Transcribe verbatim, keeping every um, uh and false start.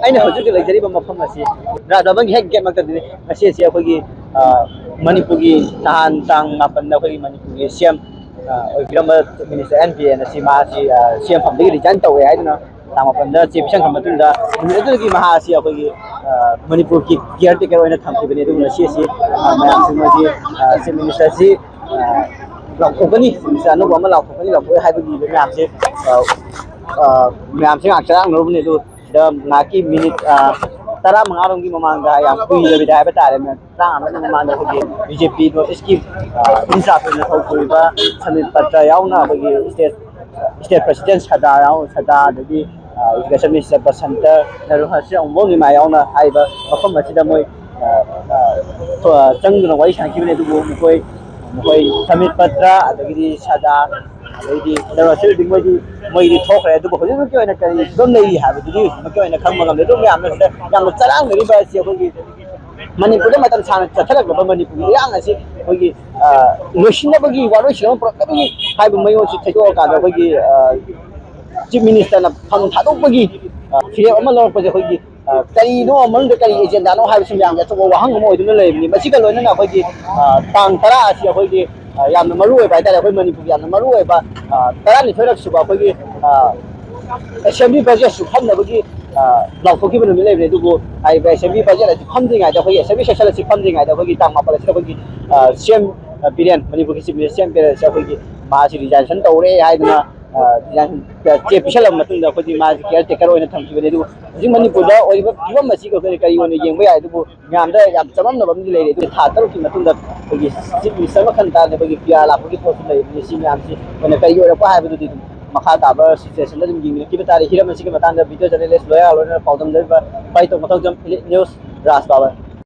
ꯑꯩꯅ ꯍꯧꯖꯤꯛ ꯍꯧꯖꯤꯛ ꯂꯩꯖꯔꯤꯕ ꯃꯐꯝ ꯑꯁꯤ ꯔꯥꯖ ꯚꯕꯟꯒꯤ ꯍꯦꯛ ꯒꯦꯠ ꯃꯛꯇꯗꯅꯤ꯫ ꯉꯁꯤ ꯑꯁꯤ ꯑꯩꯈꯣꯏꯒꯤ, ꯑ, ꯃꯅꯤꯄꯨꯔꯒꯤ ꯅꯍꯥꯟ ꯇꯥꯡ ꯃꯥꯄꯟꯗ ꯑꯩꯈꯣꯏꯒꯤ ꯃꯅꯤꯄꯨꯔꯒꯤ ꯁꯤ ꯑꯦꯝ, ꯑ, ꯑꯣꯏꯕꯤꯔꯝꯕ ꯆꯤꯐ ꯃꯤꯅꯤꯁꯇꯔ ꯑꯦꯟ ꯕꯤꯔꯦꯟ ꯑꯁꯤ ꯃꯍꯥꯛ ꯑꯁꯤ, ꯑ, ꯁꯤ ꯑꯦꯝ ꯐꯝꯗꯒꯤ ꯔꯤꯖꯥꯏꯟ ꯇꯧꯔꯦ ꯍꯥꯏꯗꯨꯅ ꯇꯥꯡ ꯃꯥꯄꯟꯗ ꯆꯦ ꯄꯤꯁꯟꯈ꯭ꯔ ꯃꯇꯨꯡꯗ ꯅꯨꯃꯤꯠ ꯑꯗꯨꯗꯒꯤ ꯃꯍꯥꯛ ꯑꯁꯤ ꯑꯩꯈꯣꯏꯒꯤ, ꯑ, ꯃꯅꯤꯄꯨꯔꯒꯤ ꯀꯤꯌꯔ ꯇꯦꯀꯔ ꯑꯣꯏꯅ ꯊꯝꯈꯤꯕꯅꯤ꯫ ꯑꯗꯨꯕꯨ ꯉꯁꯤ ꯑꯁꯤ, ꯑ, ꯃꯌꯥꯝꯁꯤꯡ ꯑꯁꯤ, ꯑ, ꯆꯤꯐ ꯃꯤꯅꯤꯁꯇꯔꯁꯤ, ꯑ, ꯂꯥꯎꯊꯣꯛꯀꯅꯤ, ꯆꯤꯐ ꯃꯤꯅꯤꯁꯇꯔ ꯑꯅꯧꯕ ꯑꯃ ꯂꯥꯎꯊꯣꯛꯀꯅꯤ, ꯂꯥꯎꯊꯣꯛꯑꯦ ꯍꯥꯏꯕꯒꯤ ꯃꯌꯥꯝꯁꯦ, ꯑ, ꯑ, ꯃꯌꯥꯝꯁꯦ ꯉꯥꯏꯍꯥꯛ ꯆꯔꯥꯡꯅꯔꯨꯕꯅꯤ꯫ ꯑꯗꯨ ꯁꯤꯗ ꯉꯥꯏꯍꯥꯛꯀꯤ ꯃꯤꯅꯤꯠ, ꯑ, ꯇꯔꯥꯃꯉꯥꯔꯣꯝꯒꯤ ꯃꯃꯥꯡꯗ, ꯌꯥꯝ ꯀꯨꯏꯗꯕꯤꯗ ꯍꯥꯏꯕ ꯇꯥꯔꯦ, ꯃꯤꯅꯤꯠ ꯇꯔꯥꯃꯉꯥ ꯃꯃꯥꯡꯗ ꯑꯩꯈꯣꯏꯒꯤ ꯕꯤ ꯖꯦ ꯄꯤ ꯅꯣꯔꯠ ꯏꯁꯀꯤ, ꯑ, ꯏꯟꯆꯥꯔꯖ ꯑꯣꯏꯅ ꯊꯧ ꯄꯨꯔꯤꯕ ꯁꯃꯤꯠ ꯄꯇ꯭ꯔ ꯌꯥꯎꯅ ꯑꯩꯈꯣꯏꯒꯤ ꯁ꯭ꯇꯦꯠ, ꯁ꯭ꯇꯦꯠ ꯄ꯭ꯔꯦꯁꯤꯗꯦꯟ ꯁꯗꯥ ꯌꯥꯎ-, ꯁꯗꯥ, ꯑꯗꯒꯤ, ꯑ, ꯏꯗꯨꯀꯦꯁꯟ ꯃꯤꯅꯤꯁꯇꯔ ꯕꯁꯟꯇ ꯅꯔꯨ ꯍꯔꯁꯤꯔꯥꯝ ꯋꯣꯡ ꯅꯤꯃꯥ ꯌꯥꯎꯅ ꯍꯥꯏꯔꯤꯕ ꯃꯐꯝ ꯑꯁꯤꯗ ꯃꯣꯏ, ꯑ, ꯑ, ꯆꯪꯗꯨꯅ ꯋꯥꯔꯤ ꯁꯥꯟꯅꯈꯤꯕꯅꯤ꯫ ꯑꯗꯨꯕꯨ ꯃꯈꯣꯏ, ꯃꯈꯣꯏ ꯁꯃꯤꯠ ꯄꯇ꯭ꯔ ꯑꯗꯒꯤꯗꯤ ꯁꯗꯥ ꯑꯗꯩꯗꯤ ꯅꯔꯨ ꯍꯔꯁꯤꯔꯥꯝꯗꯤ ꯃꯣꯏꯗꯤ, ꯃꯣꯏꯗꯤ ꯊꯣꯛꯈ꯭ꯔꯦ꯫ ꯑꯗꯨꯕꯨ ꯍꯧꯖꯤꯛ ꯍꯧꯖꯤꯛꯀꯤ ꯑꯣꯏꯅ ꯀꯔꯤ ꯐꯤꯕꯝ ꯂꯩꯔꯤ ꯍꯥꯏꯕꯗꯨꯗꯤ ꯍꯧꯖꯤꯛꯃꯛꯀꯤ ꯑꯣꯏꯅ ꯈꯪꯕ ꯉꯝꯗꯦ꯫ ꯑꯗꯨꯕꯨ ꯃꯌꯥꯝꯅ ꯁꯤꯗ ꯌꯥꯝꯅ ꯆꯔꯥꯡꯅꯔꯤꯕ ꯑꯁꯤ ꯑꯩꯈꯣꯏꯒꯤ ꯃꯅꯤꯄꯨꯔꯗ ꯃꯇꯝ ꯁꯥꯡꯅ ꯆꯠꯊꯔꯛꯂꯕ ꯃꯅꯤꯄꯨꯔꯒꯤ ꯏꯔꯥꯡ ꯑꯁꯤ ꯑꯩꯈꯣꯏꯒꯤ, ꯑ, ꯂꯣꯏꯁꯤꯟꯅꯕꯒꯤ, ꯋꯥꯔꯣꯏꯁꯤꯟ ꯑꯃ ꯄꯨꯔꯛꯅꯕꯒꯤ ꯍꯥꯏꯕ ꯃꯑꯣꯡꯁꯤ ꯊꯩꯗꯣꯛꯑꯀꯥꯟꯗ ꯑꯩꯈꯣꯏꯒꯤ, ꯑ, ꯆꯤꯐ ꯃꯤꯅꯤꯁꯇꯔꯅ ꯐꯝ ꯊꯥꯗꯣꯛꯄꯒꯤ, ꯑ, ꯐꯤꯔꯦꯞ ꯑꯃ ꯂꯧꯔꯛꯄꯁꯦ ꯑꯩꯈꯣꯏꯒꯤ, ꯑ, ꯀꯔꯤꯅꯣ, ꯃꯅꯨꯡꯗ ꯀꯔꯤ ꯑꯦꯖꯦꯟꯗꯥꯅꯣ ꯍꯥꯏꯕꯁꯤ ꯃꯌꯥꯝꯒꯤ ꯑꯆꯧꯕ ꯋꯥꯍꯪ ꯑꯃ ꯑꯣꯏꯗꯨꯅ ꯂꯩꯔꯤꯕꯅꯤ꯫ ꯃꯁꯤꯒ ꯂꯣꯏꯅꯅ ꯑꯩꯈꯣꯏꯒꯤ, ꯑ, ꯇꯥꯡ ꯇꯔꯥ ꯑꯁꯤ ꯑꯩꯈꯣꯏꯒꯤ, ꯑ, ꯌꯥꯝꯅ ꯃꯔꯨ ꯑꯣꯏꯕ ꯍꯥꯏꯇꯥꯔꯦ, ꯑꯩꯈꯣꯏ ꯃꯅꯤꯄꯨꯔꯒꯤ ꯌꯥꯝꯅ ꯃꯔꯨ ꯑꯣꯏꯕ, ꯑ, ꯇꯔꯥꯅꯤꯊꯣꯏꯔꯛ ꯁꯨꯕ ꯑꯩꯈꯣꯏꯒꯤ, ꯑ, ꯑꯦꯁꯦꯝꯕ꯭ꯂꯤ ꯕꯖꯦꯠꯁꯨ ꯐꯝꯅꯕꯒꯤ, ꯑ, ꯂꯥꯎꯊꯣꯛꯈꯤꯕ ꯅꯨꯃꯤꯠ ꯂꯩꯕꯅꯤ꯫ ꯑꯗꯨꯕꯨ ꯍꯥꯏꯔꯤꯕ ꯑꯦꯁꯦꯝꯕ꯭ꯂꯤ ꯕꯖꯦꯠ ꯑꯁꯤ ꯐꯝꯗ꯭ꯔꯤꯉꯩꯗ, ꯑꯩꯈꯣꯏꯒꯤ ꯑꯦꯁꯦꯝꯕ꯭ꯂꯤ ꯁꯦꯁꯟ ꯑꯁꯤ ꯐꯝꯗ꯭ꯔꯤꯉꯩꯗ ꯑꯩꯈꯣꯏꯒꯤ ꯇꯥꯡ ꯃꯥꯄꯟ ꯑꯁꯤꯗ ꯑꯩꯈꯣꯏꯒꯤ, ꯑ, ꯁꯤ ꯑꯦꯝ ꯕꯤꯔꯦꯟ, ꯃꯅꯤꯄꯨꯔꯒꯤ ꯆꯤꯐ ꯃꯤꯅꯤꯁꯇꯔ ꯁꯤ ꯑꯦꯝ ꯕꯤꯔꯦꯟ ꯑꯁꯤ ꯑꯩꯈꯣꯏꯒꯤ ꯃꯥꯁꯤ ꯔꯤꯖꯥꯏꯟ ꯇꯧꯔꯦ ꯍꯥꯏꯗꯨꯅ, ꯑ, ꯔꯤꯖꯥꯏꯟ ꯆꯦ ꯄꯤꯁꯜꯂꯕ ꯃꯇꯨꯡꯗ ꯑꯩꯈꯣꯏꯒꯤ ꯃꯥꯁꯤ ꯀꯤꯌꯔ ꯇꯦꯀꯔ ꯑꯣꯏꯅ ꯊꯝꯈꯤꯕꯅꯤ꯫ ꯑꯗꯨꯕꯨ ꯍꯧꯖꯤꯛ ꯃꯅꯤꯄꯨꯔꯗ ꯑꯣꯏꯔꯤꯕ ꯐꯤꯕꯝ ꯑꯁꯤꯒ ꯑꯩꯈꯣꯏꯅ ꯀꯔꯤ ꯑꯣꯏꯅ ꯌꯦꯡꯕ ꯌꯥꯏ? ꯑꯗꯨꯕꯨ ꯃꯌꯥꯝꯗ ꯌꯥꯝ ꯆꯃꯝꯅꯕ ꯑꯃꯗꯤ ꯂꯩꯔꯦ꯫ ꯑꯗꯨ ꯊꯥ ꯇꯔꯨꯛꯀꯤ ꯃꯇꯨꯡꯗ ꯑꯩꯈꯣꯏꯒꯤ ꯆꯤꯐ ꯃꯤꯅꯤꯁꯇꯔ ꯑꯃ ꯈꯟ ꯇꯥꯔꯗꯤ ꯑꯩꯈꯣꯏꯒꯤ ꯄꯤ ꯑꯥꯔ ꯂꯥꯛꯄꯒꯤ ꯄꯣꯠꯁꯨ ꯂꯩꯕꯅꯤ꯫ ꯁꯤ ꯃꯌꯥꯝꯁꯤ ꯑꯩꯈꯣꯏꯅ ꯀꯔꯤ ꯑꯣꯏꯔꯛꯄ ꯍꯥꯏꯕꯗꯨꯗꯤ ꯑꯗꯨꯝ ꯃꯈꯥ ꯇꯥꯕ ꯁꯤꯆꯨꯋꯦꯁꯟꯗ ꯑꯗꯨꯝ ꯌꯦꯡꯃꯤꯟꯅꯈꯤꯕ ꯇꯥꯔꯦ꯫ ꯍꯤꯔꯝ ꯑꯁꯤꯒꯤ ꯃꯇꯥꯡꯗ ꯚꯤꯗꯤꯑꯣ ꯖꯔꯅꯦꯂꯤꯁ ꯂꯣꯌꯥ ꯂꯣꯏꯅꯅ ꯄꯥꯎꯗꯝꯖꯔꯤꯕ ꯚꯥꯏ ꯇꯣꯞ ꯃꯊꯧꯖꯝ, ꯏꯂꯤꯠ ꯅ꯭ꯌꯨꯁ, ꯔꯥꯖ ꯕꯥꯕꯔ꯫